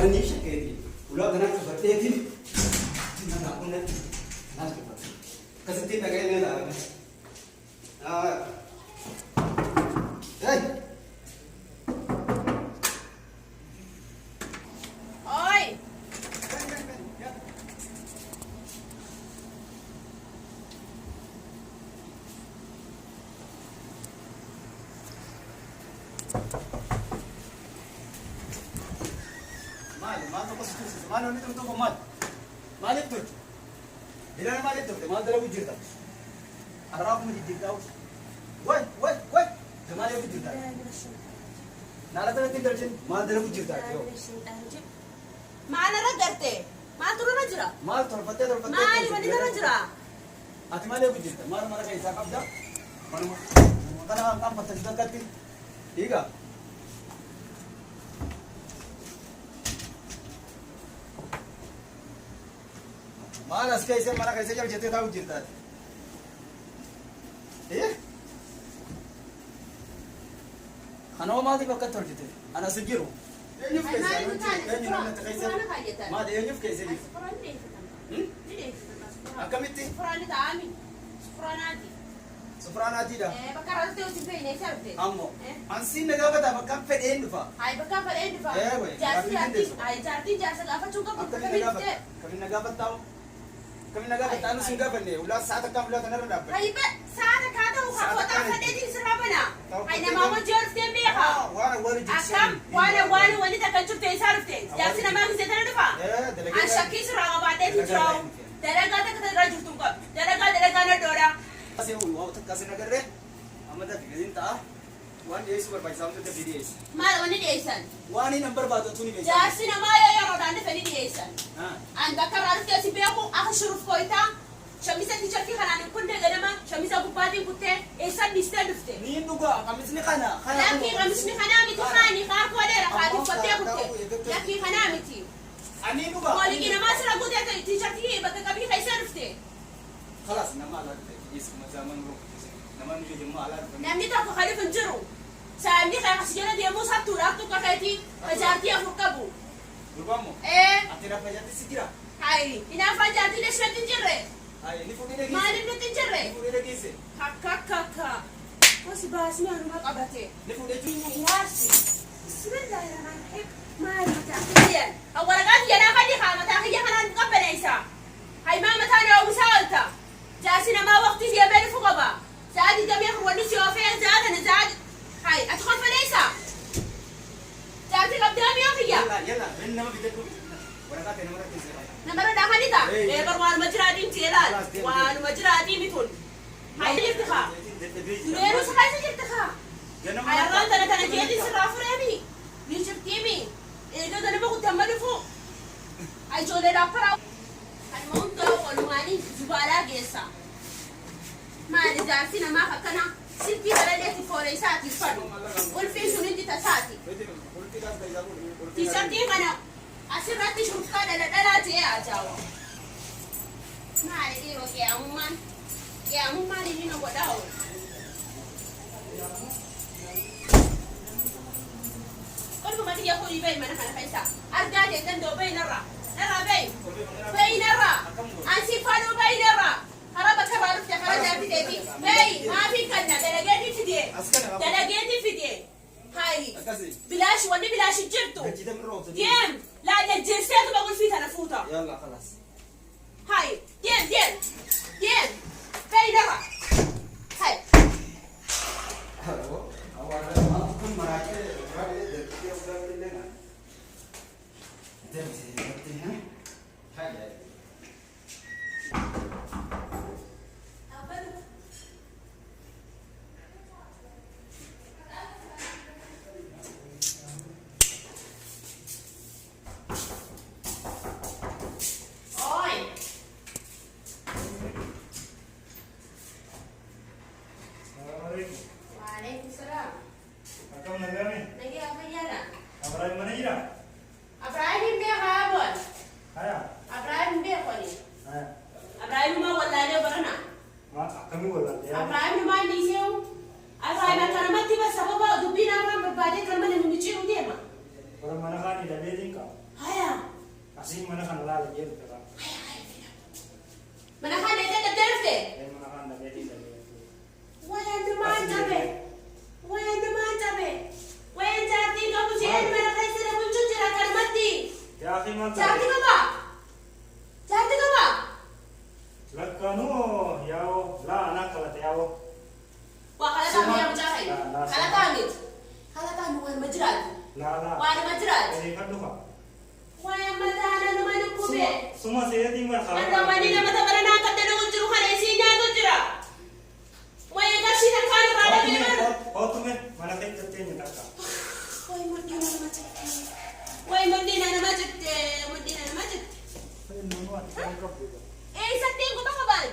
Ana ni shakkeeti. Ulaa kanaa cufadheetiin nagaa qunnatti kanaas cufadhe. Akkasittiin dhaga'ee mee laala. Hey! Oi! Maali? Maal tokko si tursiise? Maal wanni turtuu kun maal? Maaliif turte? Bilala maaliif turte? Maal dalagu jirta? Har'aa akkuma jijjiirtaa ooltu. Way way way! Maal eegu jirta? Naala kanatti hin galchin. Maal dalagu jirta ati yoo? Maal irra garte? Maaltu irra jira? Maal tolfattee tolfattee? Maali wanni irra jira? Ati maal eegu jirta? Maal mana keessaa qabda? Manuma kana kan qaanfatta si takkatti. Dhiiga. Maal as keessa mana keessa jala jettee taa'u jirta ati? Eh? Kanoo maaliif akka tolchite? Ana si jiru. Eenyuuf Ay, keessa? maaliif hin taane? Eenyu namni ati keessa? Sufraana kaayyatan. Maali eenyuuf keessa Ay, jirtu? sufraan ni dheeffatan. Hmm? Ni dheeffatan. Sufraan. Akkamitti? Sufraan ni ta'ami. Sufraanaati. Sufraanaatiidha. Eh, bakka irraa ta'e hojii feene isa dhufte. Ammoo. Eh. Ansiin na gaafata bakka fedheen dhufa. Ay, bakka fedheen dhufa. Eh, wey, Jaarsi gaaffii jaartiin, dandeessu. ay, jaartiin jaarsa gaafachuu hin qabdu. Akkamiin na Akkamiin gaafata? dhuftee? Akkamiin na gaafatta? Akkamiin na gaafatta? Anu sin gaafanne. Ulaa sa'a takkaan ulaa kanarra dhaabbadhe. Ay, sa'a takkaa ta'u Sa'a haa takkaan fooxaa fedheetiin sirraa bana. Ta'u Ay, namaa wajjin yoo dhufteen beeka. Waan awwaala jirtu. Akkam waan awwaala wanni takka hin jirtu eessaa dhufte? Jaarsi namaa gisee tana dhufa? Eh, dalagee An shakkii sirraa qabaadheetu Dalagaa jira. irraa hin dhufne. Dalagaa takka irra jirtu hin qabdu. Dalagaa dalagaa na dhoodha. Asii waa takka asin agarree amma dafii gadiin ta'a. Waan dhiyeessuu barbaachisaa wantoota dafii dhiyeessi. Maal wanni dhiyeessan? Waan hin barbaadu otuu ni beekaa. Jaarsi namaa yoo yeroodhaan dhufe ni dhiyeessan. An bakka irraa dhuftee si beeku akka shuruf kooyitaa shamisa tiichartii kanaan hin kunne ganama shamisa gubbaatiin kuttee eessan dhiistee dhufte? Niin dhugaa qamisni kana. Lakkii qamisni kanaa miti kaani kaakoo dheera kaati uffattee kutte. Lakkii kanaa miti. Ani dhugaa. Moolikii namaa sirra guutee tiichartii bakka qabii keessaa dhufte. Kalaas nama alaa dhufe dhiyeessi kuma zaaman biroo nama nu jajammaa alaa dhufe. Namni tokko kan dhufu hin jiru. Saayibni kee as jala deemuu sattuudha hattuu akka keetii ka jaartii afur qabu. Gurbaan moo? Ee. Ati rafa jaartii si jira? Hayi hinaaffaan jaartii lesh natti hin jirre. Hayi ni fuudhee dhageesse. Maaliif nutti hin jirre? Ni fuudhee dhageesse. Kakka kakka. Gosi baasni anuma qabate. Ni fuudhee jiru. Yaarsi. Bismillahirrahmanirrahim. Maal mataa kiyyan? Waraqaa kiyya naa kalli kaa mataa kiyya kanaan qabbaneessa. Hay maa mataa na uwwisaa oolta. Jaarsi namaa waqtii deemee dhufu qaba. Sa'a 24 wanni si oofee sa'a tana sa'a. Hay ati kolfaleessa. Jaarsi qabdaa mi'a kiyya. Yalla yalla min nama bitadhu. Waraqaa ta'e namarra keessa qaba. Namarra dhaakanita. Ee. Ee bar waanuma jiraatiin tee laal. Kalaas deem, deem. Waanuma jiraatii mitun. Hay jirti kaa. Dureenuu si keessa jirti kaa. Ganama Hay arraan tana tana jeetiin sirraa fureemi. Ni jirtiimi. Eega ganama kutte amma dhufu. Hay ijoollee laapparaa. Kanuma hundaa walumaanii zubaalaa geessa. Maali jaarsi namaaf akkana silkii balaleetti foore isaati uffatu. Qulfiin sun hundi tasaati. Tiishartiin kana asirratti shurufkaa dhala dhalaa ta'ee ajaawa. Maali dhiiroo qiyaamummaan qiyaamummaan inni na godhaa oolu. Qulfuma kiyya fuudhii bahi mana kana keessa. Argaa kee hin danda'u bahi narraa. Narraa bahi. Bahi narraa. Ansi fadhuu bahi narraa. Karaa bakka irraa dhufte karaa jaartii teetii. Bahi maafiin kanna dalageetii fidee. Dalageetii fidee. Hayi. Bilaash wanni bilaash hin jirtu. Deem. Laa jajjeesseetuma qulfii tana fuuta. Yalla kalaas. Hayi. Deem deem. Deem. Bahi narraa. Hayi. Kun maraachee dargaggeessa illee na. Deemte hayi. Oi. Waalaikum salaam. Akkam nagaame? Nagaa fayyaadha. Abrahaam mana jira? Abrahaam hin beekaa boon. Haya. Abrahaam hin beekoni. Haya. Abrahaam wallaalee barana. Ma akkamii wallaalte yaa? Abrahaam maal dhiiseewu? Abrahaam akka namatti bas sababa dubbiin afaan barbaadee kan mana mimiciiru deema. Bara mana kaanii dhabeetiin qaba. Haya. Asiin mana kana laala jee dhufe qaba. Mana kana itti dabdee dhufte? Mana kana dhabeetii dhabee. Wayandumaan cabe. Wayandumaan cabe. Wayan jaartii qabu isheen mana keessa na bulchuu jira kanumatti. Yaa akhi maal Jaartii qaba. Jaartii qaba. Lakkanuu yaa'oo laa anaa qalate yaa'oo. Waa kalataa mi'a mucaa fa'i. Kalataa miti. Kalataa nu waanuma jiraatu. Laa laa. Waanuma jiraatu. Odeeffadhu fa. Wayan mataa nama dhukkube. Suma seetiin barxaa. Antamanii nama tabaranaa kan dalagu jiru kana isii nyaatu jira. Wayan qarshii takkaan irraa dhabee bara. Hootume mana keessatti eenyu takka. Way mudhii nama jette. Way mudhii nama jette. Mudhii nama jette. Eessatti quba qaban?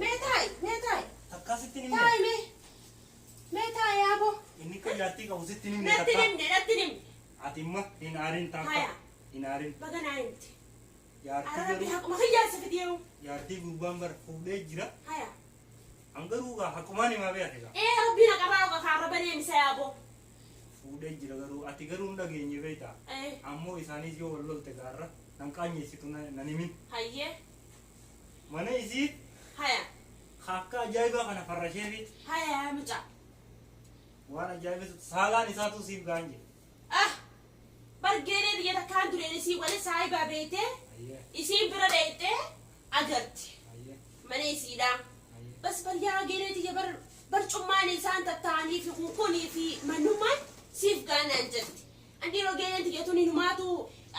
Mee taa'i, mee taa'i. Akkasitti ni Taa'i mee. Mee taa'i yaaboo. Inni akka jaartii qabu sitti ni Natti nimne, natti nimne. Ati immoo hin aarin taakka. Haya. Hin aarin. Baga naa himte. Jaartii Arabbi garuu haquma kiyyaasa fideewu. jaartii gurbaan bar fuudhee jira. Haya. An garuu gaa haqumaan himaa beekte gaa. Ee rabbiin haqarraa oga kaarra banee misa yaaboo. Fuudhee jira garuu ati garuu hin dhageenye beektaa. Ee Ammoo isaanis yoo wal lolte gaarra nan qaanyeessitu nan himin. hayyee. Mana isii Haya. akka ajaa'ibaa kana farrashee fi Haya yaa mucaa. waan ajaa'iba saalaan isaatu siif gahan jedhe. Ah! Bargeeree biyya takkaan dureen isii wali saayibaa beetee Ayyee isiin bira dheeyxee agarte. ayyee Mana isiidhaa. ayyee. Bas baryaa geeree tiyya bar barcummaan isaan tattaanii fi kunkunii fi mannummaan siif gaanaan jetti. Andi yeroo geereen tiyya tuni numaatu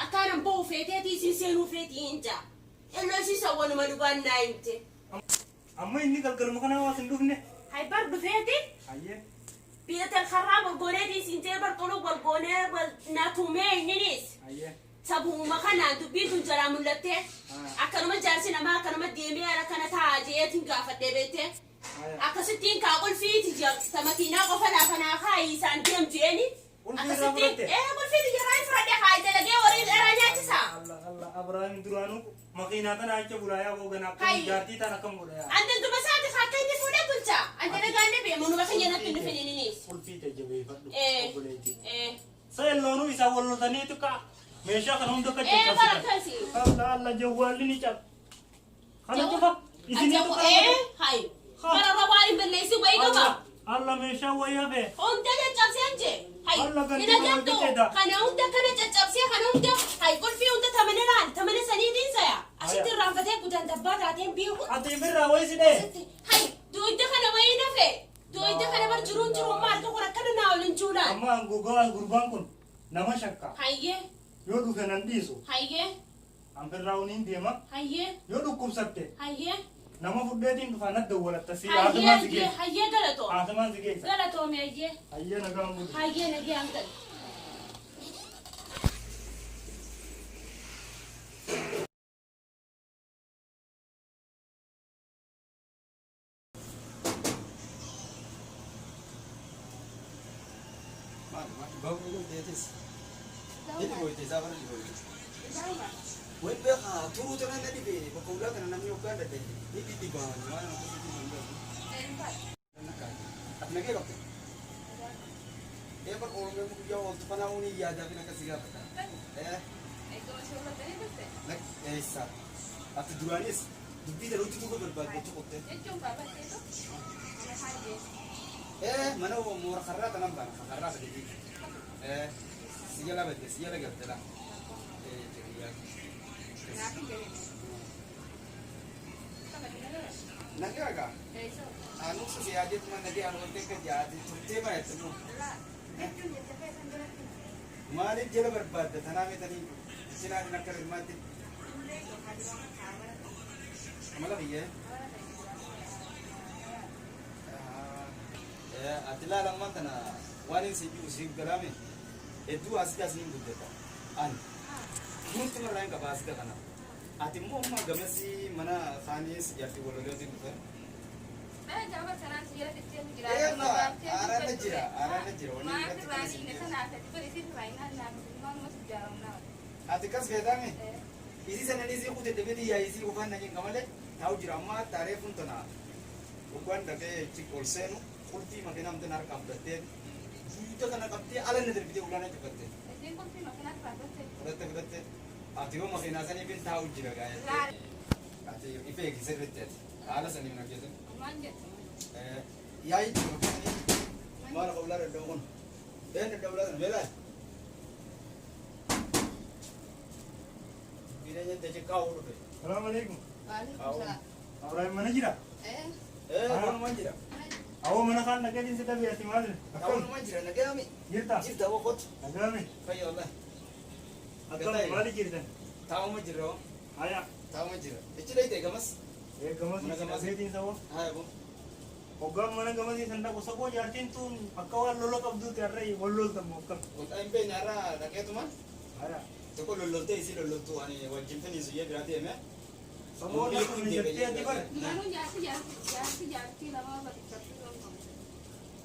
akkaanan bahu feeteeti isiin seenuu feetii hin jaa. Elloo isii sawwanuma dhugaan naa himte. Amma inni galgaluma kana waas hin dhufne. Hay bar dhufeeti Ayyee biyya tan karraa golgooneeti isiin jee bar xoluu golgoonee wal na tumee inninis. ayyee. Sabumuma kanaan dubbiin tun jalaa mul'attee akkanuma jaarsi namaa akkanuma deemee ala kana taa'a jeetiin gaafadhee beektee akkasittiin kaa qulfiiti ta makiinaa qofa laafanaa kaayi isaan deem jeeni Qulfii irraa akkasittiin fudhatte? ee qulfiiti jarraa hin fudhadhe kaayi dalagee horii dheeraa nyaachisa. Allah Allah Abrahaam duraanuu makiinaa tana acha bulaa yaa googan akkam Hayyi. jaartii tana akkam godha yaa. Ante duba isaati akka inni fuudhee bulcha ante nagaanne beemu numa kiyya natti hin dhufin inninis. Qulfii ta'e jabeeffadhu Ee. obboleettii. Ee Seelloonuu isaa wal loltaniitu ka'a. Meeshaa kana hunda akka ee bara akkasii. Allah Allah jawwaalli ni caba. Kana cufa isiniitu Ee hayi bara rabaa hin balleessin wayii qaba. Allah meeshaa wayyaa bee. Hunda caccabseen jee. Hay, Alla ganti ina nama jettu hojjeteedha. kana hunda kana caccabsee kana hunda hay qulfii hunda tamana laal tamana saniitiin saya asitti irraanfatee guddaan dabbaa taateen beeku. Ati ifirraa wayi si dhee. Asitti hay duwidda kana wayii nafe duwidda kana bar jiruun jiruun maal kun akkana naa olin juulaan. Amma gogaa gurbaan kun nama shakka. Hayyee Yoo dhufe nan dhiisu. hayyee Anfirraa uniin deema. hayyee Yoo dhukkubsatte hayyee nama fudheetiin dhufa natti dawwalatta si hayyee haatumaan si hayyee geessa. hayyee galatoo Haatumaan si geessa. galatoome hayyee Hayyee nagaan bulu. hayyee nagee hangal. Maal maal bahu deetis. Inni booyte isaa bara booyte. Way beekaa turuu tana na dhibe bakka ulaa kana namni hoggaan dadhabe ni dhidhibaan waan akkasitti hin beeku. Ati nagee qabde? Ee bakka Oromoo guyyaa ooltu fanaa uunii yaadaa fi akkasii gaafata. Ee eessa? Ati duraanis dubbii daluutti tuuba barbaadde qotte. Ee mana moora karraa tanan baana karraa badee. Ee si jala badde si jala galte la. Ee jiriyaa. Nagee ragaa? Anuusa si yaadeetuma nagee anu wante akka jaate turtee baay'atte moo? Maaliif jala barbaadda tanaa meetanii sinaatiin akka hirmaatti? Amala biyyee? Ati laala ammaan tana waan hin siyyuu siif galaame hedduu asii asiin guddata. Ani murtuma irraa hin qaba asii kana. Ati immoo amma gamasii mana isaanii si jaartii walolootiin dhufe. Araana jira, araana jira. Wanni irratti kan isin Ati kas feetame? Isii sana isii kute debeeti yaa isii ufaan na jenga malee taa'u jira amma taaree kun tana dhugaan dhaqee chi ol seenu qulfii makiinaa amtan harkaa fudhattee guutuu kana qabdee ala na darbitee ulaana cufatte. Fudhatte fudhatte. Ati yoo makiinaa saniif hin taa'u jira gaa'etti. Ati ifa eegi sirriitti ati. Haala saniif na hojjetan. Maal jettu? Yaa'i jiru maal qawlaa dadhabu kun. Een dadhabulaa sana beelaa. Jireenya dachiqqaa dhufe. Salaamu alaikum. Waalaikum salaam. Ibrahim mana jira? Eh, Walumaan jira. Awoo mana kaan dhaqeetiin si dhabe ati maal? Akkam? Walumaan jira nagaami. Jirta? Jirta boqotu. Nagaame. Fayya wallahi. Akkam maali jirtan? Taa'uma jira hoo. Haya. Taa'uma jira. Ichi dhayite gamas. Ee gamas Mana si gamas. dhabeetiin saboo. Haya boo. Hoggaan mana gamasii san dhaqu saboo jaartiin tun akka waan lola qabduuti har'a wal loltamu akkam. Wanta hin beekne har'a dhaqeetuma. Haya. Tokko lolloltee isii lolloltu ani wajjin finiisu jee biraa deeme. Saboo dhaqu jettee ati bare. Duraanuu jaarsi jaarsi jaarsi jaartii lama bariifachuu danda'u.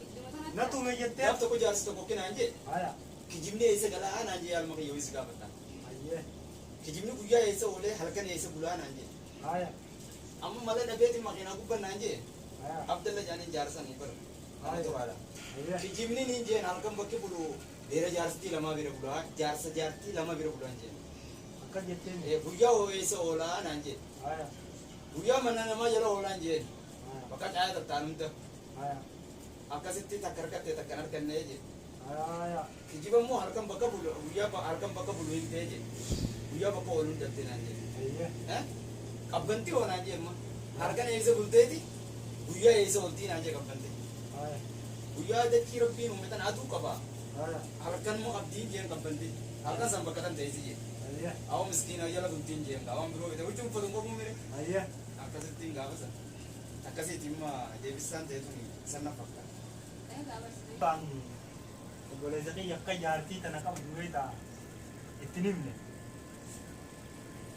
Idduma kanatti. Na tume jettee. Gaaf tokko jaarsi tokko kinaan jee Haya. kijibni eessa galaa naan jee yaalma kiyya wayii si gaafadha. Ayyee. Kijibni guyyaa eessa oolee halkan eessa bulaa naan jee. Haya. Amma mala dhabeeti makiinaa gubban naan jee Haya. Abdalla jaaniin jaarsan bara. Nama turaadha. Ayyee. Kijibni niin jeen halkan bakki bulu beera jaarsitii lama bira bulaa jaarsa jaartii lama bira bulaa jeen. Akkas jetteen. Guyyaa hoo eessa oolaa naan jee. Haya. Guyyaa mana namaa jala oolaan jeen. Haya. Bakka caayaa tattaanumta Haya. akkasitti takka harkatte takka hin harkannee jee. Haya. Kijiba immoo halkan bakka bulu guyyaa halkan bakka bulu hin ta'e jee. Guyyaa bakka ooluu hin dhabde naan jee. Ayyee. Qabbantii hoo naan jee amma halkan eessa bulteeti guyyaa eessa ooltii naan jee qabbantii. Haya. Guyyaa dachii rabbiin uume tan aduu qaba. Haya. Halkan immoo abdiin jeen qabbantii. Halkan san bakka tan ta'e jee. Ayyee. Awwa miskiina jala bultiin jeen gaawwan biroo bite huccuu uffatu hin qabu mire. Ayyee. Akkasittiin gaafa san. Akkasitti imma deebisaan ta'e tuni san na fakkaata. Eh, gaafa. Taan obboleessa kiyya akka jaartii tana qabdu beektaa ittiin himne.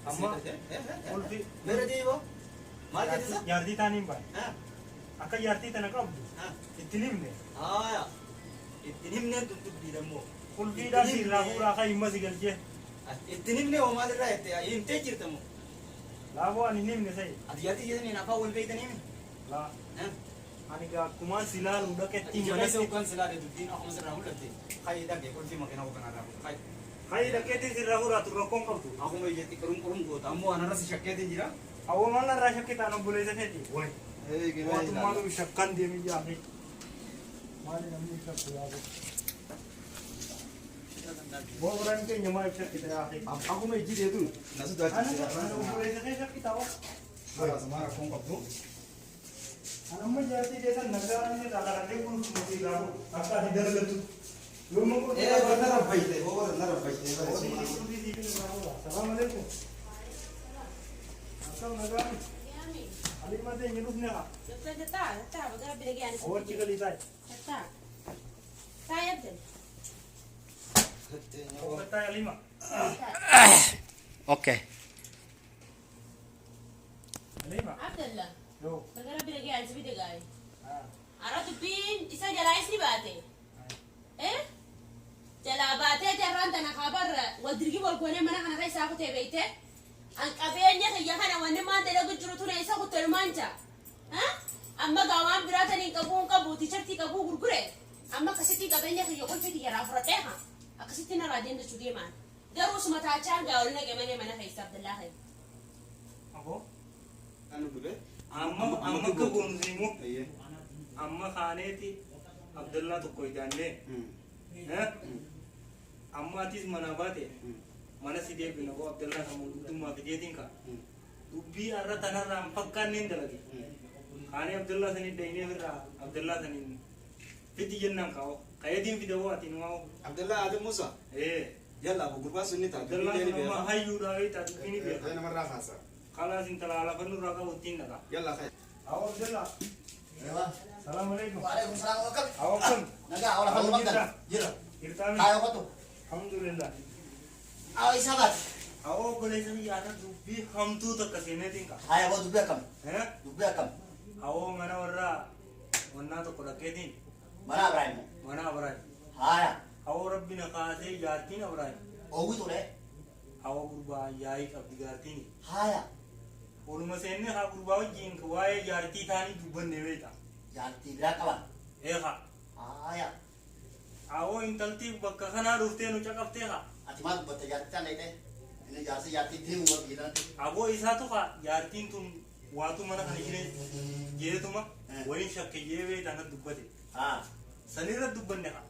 Amma ulfi Mere deeboo maal jedhisa? jaartii taan hin baane. Akka jaartii tana qabdu ittiin himne. Haaya. Ittiin himneen tun dubbiidha immoo. Qulfiidhaan sirraa fuudhaa kan himma si galchee. Ittiin himnee hoo maalirraa jettee himtee jirta moo? Laafoo ani hin himne sa'i. Ati jaartii jedhaniin afaan wal beeytanii mi? Laa ani gaa akkumaan si laaluu dhaqetti Ija keessa manatti. hoggaan silaa dubbiin akkuma sirraa mul'atte. Kayi dhaqee qulfii makiinaa hogganaa irraa kayi. Hayi dhaqeetti sirraa fuudhaa tun rakkoon qabdu. Akkuma ijatti qurum qurum goota ammoo anarra si shakkeetiin jira. Awwa maal irraa shakkitaan obboleessa keeti. Wayi. Mootummaan shakkan deemee jaafee. Maali namni shakku yaaboo? Booraan keenya maal shakkita yaafee? Akkuma ijji deetu na Ana sodaachisa. obboleessa kee shakkita hoo? Haala rakkoon qabdu. Ana amma jaartii keessan nagaa inni irraa karatee qulqulluu fi ilaalu akka ati dalagatu. Yoo immoo Ee barna rabbayte boo barna rabbayte. Salaam alaikum. Akkam nagaa miti? Yaami. Alimaa teenya dhufne haa. Doktar Tataa, tataa, baga rabbi dhagee ani. Awwachi galii taa'e. Tataa. Taa'ee Abdel. Awwataa Alima. Okay. Alima. Abdalla. Yoo. Baga rabbi dhagee ani si bide gaayi. Haa. Har'a dubbiin isa jalaa isni baate. Eh? Jalaa baatee jarraan tana kaabarra wal dirgii wal goonee mana kana keessaa kutee beeyte. An qabeenya kiyya kana wanni maan dalagu jiru tune isa kutte maanja. Amma gaa waan biraa taniin qabuu hin qabu tiishartii qabuu gurgure. Amma akkasitti qabeenya kiyya qulfii kiyya irraa fudhadhee haa. Akkasitti narraa deemtachuu deemaan. Garuu suma taachaan gaa ol naqe malee mana keessa Abdallaa kee. Aboo. Anu dube. Amma amma akka goonu immoo amma kaaneeti Abdallaa tokko ijaannee. Amma atis manaa baate mana si deebina koo Abdallaa kan guddummaa fideetiin ka. Dubbii har'a tanarraa hin fakkaanneen dalage. Kaanee Abdallaa sanii daynee irraa Abdallaa saniin fidi jennaan kaa'o. Kayeetiin fide hoo ati numaa hoo. Abdallah Adam Musa. Ee. Yalla abu gurbaan sunni ta'a. Abdallaan sun amma hayyuudhaa beektaa dubbii ni beeka. Namarraa kaasa. Kalaas intala alafannu irraa qabu ittiin dhaqa. Yalla khair. Awwa Abdallaa. Salaam alaikum. وعليكم السلام ورحمة الله. Awwa akkam? نجا ولا حول ولا جرا. Jirtaa miti? هاي وقته. Alhamdulillah. أو إسابات. Awwa obboleessa biyya har'a dubbii hamtuu takka seeneetiin ka. هاي أبو دبي كم؟ Eh? دبي كم؟ Awwa mana warraa wannaa tokko dhaqeetiin منا إبراهيم. mana Abrahaam. هاي. Awwa rabbi na kaasee jaartiin Abrahaam. أوي تولى. Awwa gurbaa yaa'ii qabdi jaartiin. هاي. Oluma seennee haa gurbaa wajjin waa'ee jaartii taanii dubbanne beekta. jaartii biraa qaba. Eeqa. Haaya. Awoo intalti bakka kanaa dhuftee nu caqaftee haa. Ati maal dubbatta jaartii taan dhayitee? Inni jaarsi jaartii deemu warri jedhanatti. Aboo isaatu kaa jaartiin tun waatu mana kana jire jeetuma waliin shakke jee beektaa na dubbate. Haa. Sanirra dubbanne kaa.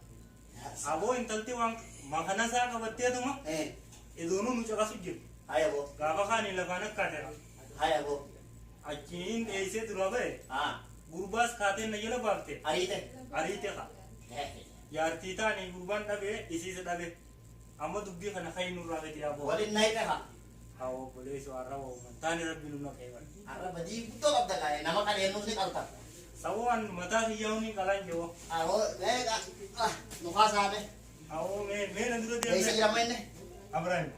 Aboo intalti waan makana isaa qabatteetuma Eh. idoonuu nu caqasu jiru. Haya boo. Gaafa kaanii lafaan akkaatera. Haya boo. Achiin dheessee dura ba'e Haa. gurbaas kaateen na jala baafte Ariite. ariite kaa. Jaartii taanii gurbaan dhabee isiisa dhabe. Amma dubbii kana kan nurraa fedhe aboo. Waliin na hidhe haa. Haa obboleessoo har'a waa'uman taani rabbi nu naqee bara. Har'a badii guddoo qabda kaa nama kan eenyuuf ni qalta. Sababaan mataa kiyyaa ni qalaan jiru. Awoo mee nu haasaame. Awoo mee mee na dura Eessa deemee. jira amma inni? Abrahaam.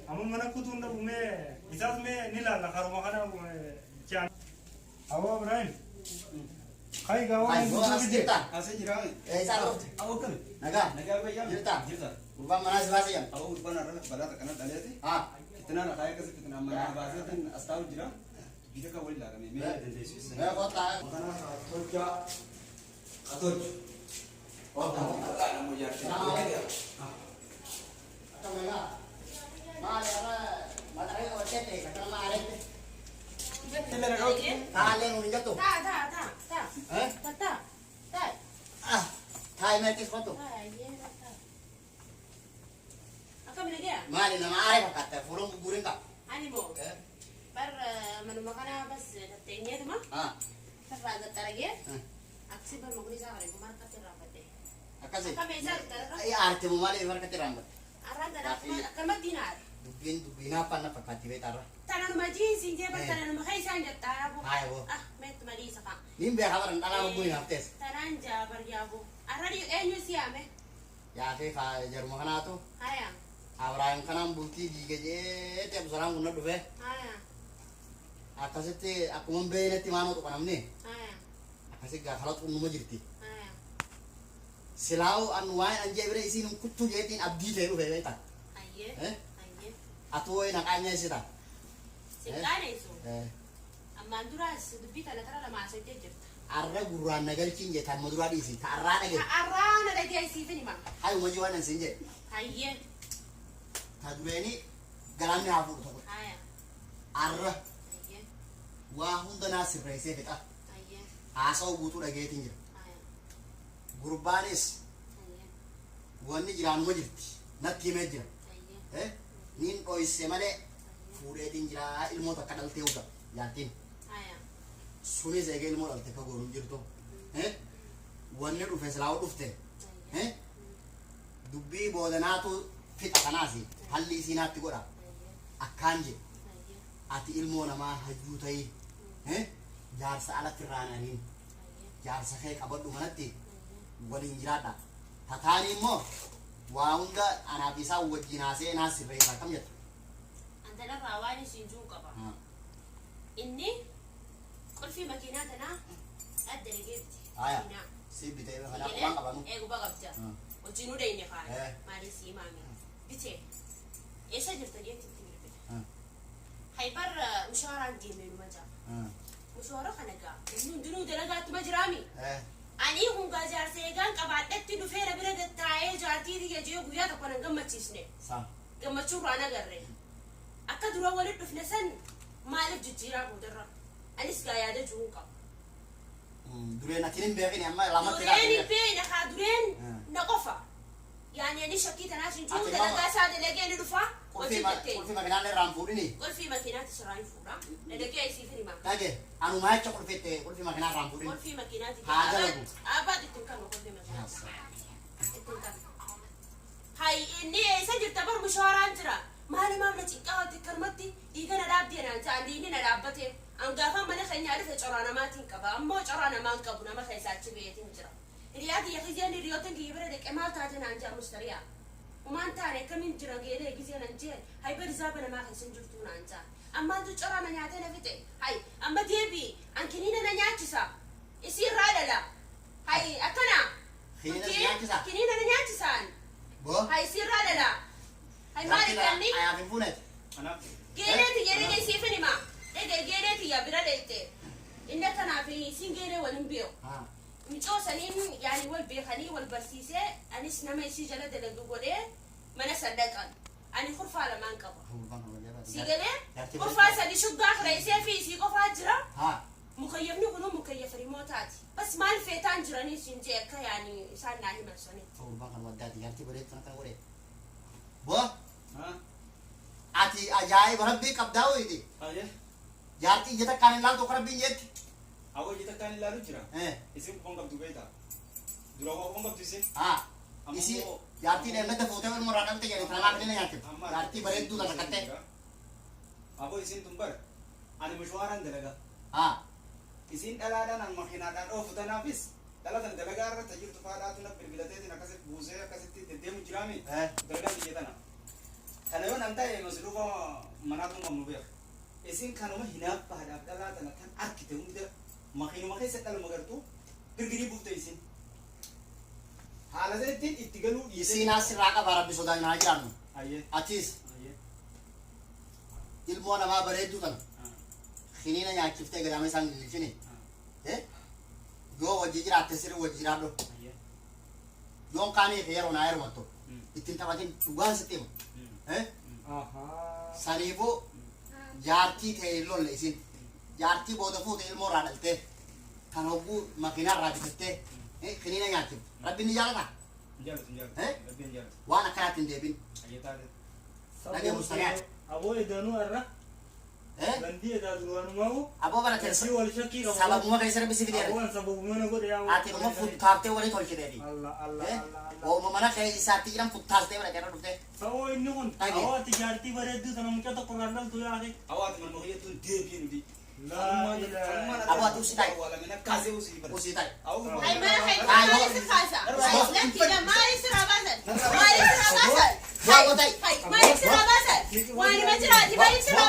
Amma mana kutuun dhabu mee isaas mee ni laalla karuma kana chaan. Awoo Abrahaam. Kai gaawoo Ay, boo as jirta. Asii jira. Eessa dhufte? Awoo kami? Nagaa. Nagaa fayyaa. Jirta. Jirta. Gurbaan manaa si baasee jira. Awoo gurbaan har'a balaa takka na dhaleeti. Haa. Fitinaan akaayee akkasii fitinaan manaa baaseetiin as taa'u jira. Biyya kan waliin laaqame mee dandeessu. Mee kottaa. Kana tolchaa haa tolchu. Kottaa. Har'a namuu jaartii. Akka nagaa. Maali har'a maxxanee qabattee ta'e akkana maaletti. Taallee nuun hin jettu. Taa taa taa taa. Eh? Taa taa. Taa. Ah. Taayi meetis kottu. Taa yeera taa. Akkam nagaya? Maali nama aaree fakkaatte fuuloon gugguuriin qaba. Ani moo bar manuma kana bas tatteenyeetuma Ah. irraa gaxxaragee Eh. akkasii bar maqni isaa qareefu markatti irraa fadhe. Akkasii. Akkam eessaa gaxxaraga? Ay aarte moo maali harkatti raambatte? Arraan tana akkanumatti naare. Dubbiin dubbiin hafan fakkaatti beektarra. Tananuma jiinsiin jee bar Eh. tananuma keessa jettaa yaaboo. Haaya boo. Ah meettuma dhiisa kaa. Niin beekaa baran dhalaa gugguun haftees. Tanaan jaa bar yaaboo. Arra eenyu si yaame? Yaafee kaa jaruma kanaatu Haya Abrahaam kanaan bultii diige jeete Absalom kun na dhufe haya akkasitti akkuma hin beeknetti maanoo tuqa namni haya akkasi gaafala xunnuma jirti. haya. Silaa'u an waa'ee an jee bira isiin hin kuttuu jeetiin abdii ta'e dhufe beekta. Hayyee Eh? hayyee. Atu wayi naqaanya isita. Si qaaneessu. Eh. Ammaan duraas dubbii tana tara lamaa asojjee jirta. Arra gurraan nagalchiin jee tan maduraa dhiisi. Ta arraa dhage. Arraa na dhageessiifin hima. Hayuma jii waan an siin jee. Hayyee Ta dureeni galaanni haa fuudhu tokko. haya Arra hayyee waa hunda naa sirreessee fixa. hayyee Haasa'u guutuu dhageetiin jira. haya Gurbaanis hayyee wanni jiraanuma jirti. Natti himee jira. hayyee Eh? Niin dhoyse malee fuudheetiin jira ilmoo takka dhaltee uta jaartiin. haya Sunis eegee ilmoo dhalte akka goonuun jirtu. Eh? Wanni dhufe silaa'u dhufte. hayyee Eh? Dubbii boodanaatu fixa kanaasi halli isii naatti godha. Akkaan je hayyee ati ilmoo namaa hayyuu ta'ii. Eh? Jaarsa alatti irraan jaarsa kee qabadhu manatti waliin jiraadha. Tataanii immoo waa hunda anaaf isaa wajjin haasee naa sirreessa akkam jetta? Antanarraa waan isin juu qaba. Inni qulfii makiinaa tanaa adda dhageetti. Haya. Si bitee kanaaf waan qabanu. Eeguba qabda. Hojii nu dhayne kaan. Maaliif sii maami? Bitee. Eessa jirta jeetti itti bilbila. Haybar mushaaraan deemee numa jaa. Mushaara kana gaa. Inni hundinuu dalagaattuma jiraami. Ani hungaa jaarsa eegaan qabaadhetti dhufee na bira taa'ee jaartii tiyya jee guyyaa tokko nan gammachiisne. Sa. Gammachuu irraa nagarre. Akka dura walitti dhufne san maaliif jijjiiraa boodarra? Anis gaa yaada jiruun qaba. Dureen ati hin beekini amma lamatti Dureen hin beekne kaa dureen na qofa. Yaani ani shakkii tanaas hin jiru Ati dalagaa isaa dalagee ni dhufa. Hojii jettee. Qulfii makinaan irraan fuudhini. Qulfii makiinaatti sirraa hin fuudha. Dalagee isiif hima. Dhage anumaa jecha qulfiitte qulfii makinaa irraan fuudhini. Qulfii makiinaatti. Haa dalagu. Abbaat ittiin kama qulfii makiinaatti. Ittiin kama. Hay inni eessa jirta bar mushaaraan jira. Maali maamla xiqqaatti akkanumatti dhiiga na dhaabdee naan ta'an dhiigni na dhaabbate. An gaafa mana keenyaa dhufe coraa namaatiin qaba. Ammoo coraa namaan qabu nama keessaa achi ba'eetiin jira. Hiriyaa kiyya kiyyeen hiriyoota kiyya bira dhaqee maal taate naan jedha mustariyaa. Umaan taane akkamiin jira geelee gisee nan jee hay bari zaaba namaa keessa hin jirtu naan ja'a. Ammaantu coraa na nyaatee na fixe. Hay amma deebii an kiniina na nyaachisa. Isii irraa dhala. Hay akkana. Kiniina si nyaachisa? Kiniina na nyaachisaan. Boo. Hay isii irraa dhala. Hay maali kanni? Ayaaf hin fuuneeti. Anaaf. Geelee tiyya dhaqee siifin hima. Dhaqee geelee tiyya bira dheeyte. Inni akkanaaf isiin geelee waliin beeku. Micoo saniin yaani wal beekanii wal barsiisee anis nama isii jala dalagu godhee mana sadaqan. Ani kurfaa lamaan qaba. Si galee kurfaa sadi shuggaa kireessee fi isii qofaa jira. Haa. Mukayyafni kunuu mukayyafa rimootaati. Bas maal feetaan jiranii siin jee akka yaani isaan naa himan sanitti. Gurbaan kan waddaati jaartii bareedu sana kan godhe. Boo ati ajaa'iba rabbii qabdaa wayiiti. Ayyee. Jaartii ija takkaan hin laaltu akka rabbiin jetti. Awwa ija takkaan ilaalu jira. Eh. Isin quban qabdu beektaa? Dura waa quban qabdu isin. Haa. Amma Isii immoo- jaartii deemnette fuutee ilmoo irraa dhalte jedhe tana maaf illee nyaachifte. Amma Jaartii bareedduu tana kattee. Aboo isin tun bar ani mishwaaraan dalaga. Haa. Isin dhalaadhaan an makiinaadhaan oofu tanaafis dhala tan dalagaa irra tajirtu faadhaatu na bilbilateetiin akkasitti buusee akkasitti deddeemu jiraami. Eh. Dalagaan biyya tana. Kana yoo nan ta'e masluufa manaatu hin qabnu beeku. Isin kanuma hinaaffaadhaaf dhalaa tana tan arkite hunda makiinuma keessa dhaluma gartuu girgirii buufte isin. Haala sanittiin itti galuu dhiisee. Isiin asirraa qaba rabbi sodaan naa jiraannu. Ayyee. Atis Ayyee. ilmoo namaa bareedduu tana kiniina nyaachiftee gadaama isaan gilgilchini. Eh? Yoo hojii jiraatte sirrii hojii jiraadhu. Ayyee. Yoon kaanii fi yeroo naa heerumattu. Ittiin taphatin dhugaan sitti hima. Eh? Ahaa. Saniifuu jaartii ta'e hin lolle isin. Jaartii booda fuute ilmoo irraa dhaltee kan hogguu makiinaa irraa bitattee eh, kiniina nyaachifte. Rabbiin ni jaalataa? Hin jaalatu hin jaalatu. Eh? Rabbiin hin jaalatu. Waan akkanaatti hin deebin. Ayyee taate. Dhagee mustariyaa. Aboo edanuu har'a Eh? gandii edaa duraanumaa'u Aboo bara shakkii wal shakkii qabu. Sababuma keessa rabbi si fideera. Aboon sababuma na godhe yaa. Ati dhuma futtaaftee walii tolchiteeti. Allah Allah Eh? Allah Allah. Ooma mana kee isaatti jiran futtaastee bara keerra dhuftee. Sa'oo inni kun Dhagee. awoo ati jaartii bareedduu tana mucaa tokko irraa dhaltu yaate. Awwa ati manuma kiyyattuun deebiin nuti. Laa ilaaha. Aboo ati usii taa'i. Awwaalamina kaasee usii bara. Usii taa'i. Awwa Ay mana Ay, keessa maaliif si kaasa? Lakkiidha maaliif sirraa baasan? Maaliif sirraa baasan? Waa gootay. Hay maaliif sirraa baasan? Waan ima jiraati maaliif sirraa